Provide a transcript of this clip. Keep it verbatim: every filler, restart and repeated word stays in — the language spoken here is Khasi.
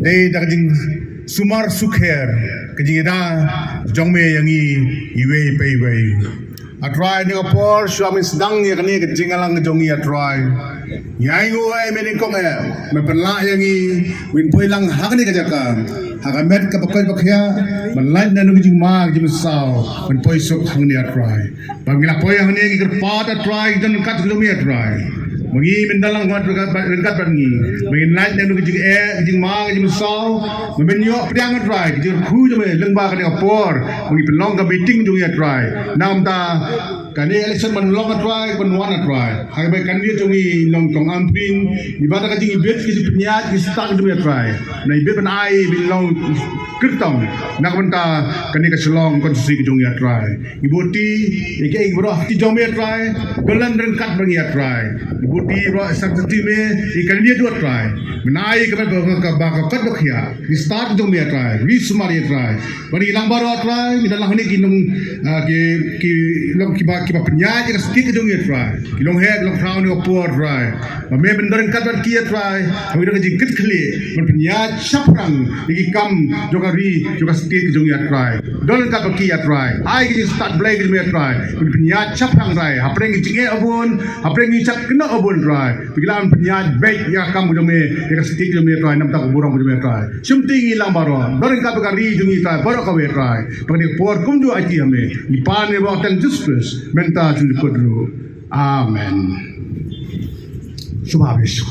Te da ka jingsumar sukher, ka jingïada jong me ïa ngi iwei pa iwei. A Trai, ha kane ka por shuwa men sdang ïa kane ka jingïalang jong ngi, a Trai. Ngi ainguh, eh, me nyngkong, eh, men pynlah ïa ngi, men poi lang ha kane ka jaka, ha ka met kaba koit ba khiah, men lait na ka jingma ka jingmynsaw, men poi suk hangne, a Trai. Ba ngi la poi hangne ngi kyrpad, a Trai, ki don ryngkat jong me, a Trai. Ba ngi men don lang ryngkat bad ngi. Ba ngin lait na ka jingeh, ka jingma ka jingmynsaw. Ba men ïoh pdiang, a Trai, ka jingkyrkhu jong me lyngba kane ka por. Ba ngi pynlong ka meeting jong ngi, a Trai. Namar kane election ban long, a Trai, ban wan, a Trai. Haba ka candidate jong ngi long Tong Ampareen, ngi ba da ka jingibit, ka jingpynïaid, ka jingstad jong me, a Trai. Ngi ibit ban ai, ban long kyrtong na ka bynta kane ka Shillong constituency ka jong ngi, a Trai. Ngi buti ïa kiei kiei baroh ha kti jong me, a Trai. Ba wan ryngkat bad ngi, a Trai. Ngi buti baroh ha kti me, ïa ka candidate, a Trai. Men ai ka met ba ka, ba ka kot ba khiah, ka jingstad jong me, a Trai. Ri sumar, a Trai. Ba ngi lang baroh, a Trai, ngi don lang hangne ki long, ah, ki, ki long kiba, kiba pynïaid ïa ka state ka jong ngi, a Trai. Ki long heh, ki long khraw ha kane ka por, a Trai. Ba me men don ryngkat bad ki, a Trai. Haba ki don ka jingkitkhlieh, men pynïaid shaphrang ïa ki kam jong ka ri, jong ka state ka jong ngi, a Trai. Don ryngkat bad ki, a Trai. Ai ka jingstad Blei ka jong me, a Trai. Men pynïaid shaphrang, a Trai. Hapdeng ka jingeh ba bun, hapdeng ka jingshah kynnoh ba bun, a Trai. Ba ki lah ban pynïaid beit ïa ka kam ka jong me, ïa ka state ka jong me, a Trai, namar ka burom ka jong me, a Trai. Shimti ngi lang baroh, don ryngkat bad ka ri jong ngi, a Trai, baroh kawei, a Trai. Ba kane ka por kumjuh aiti ha me. Ngi pan ïa ka kyrteng Jisu Khrist, mynta sha kaba kut ruh. Amen. Sngewbha ïa Jisu.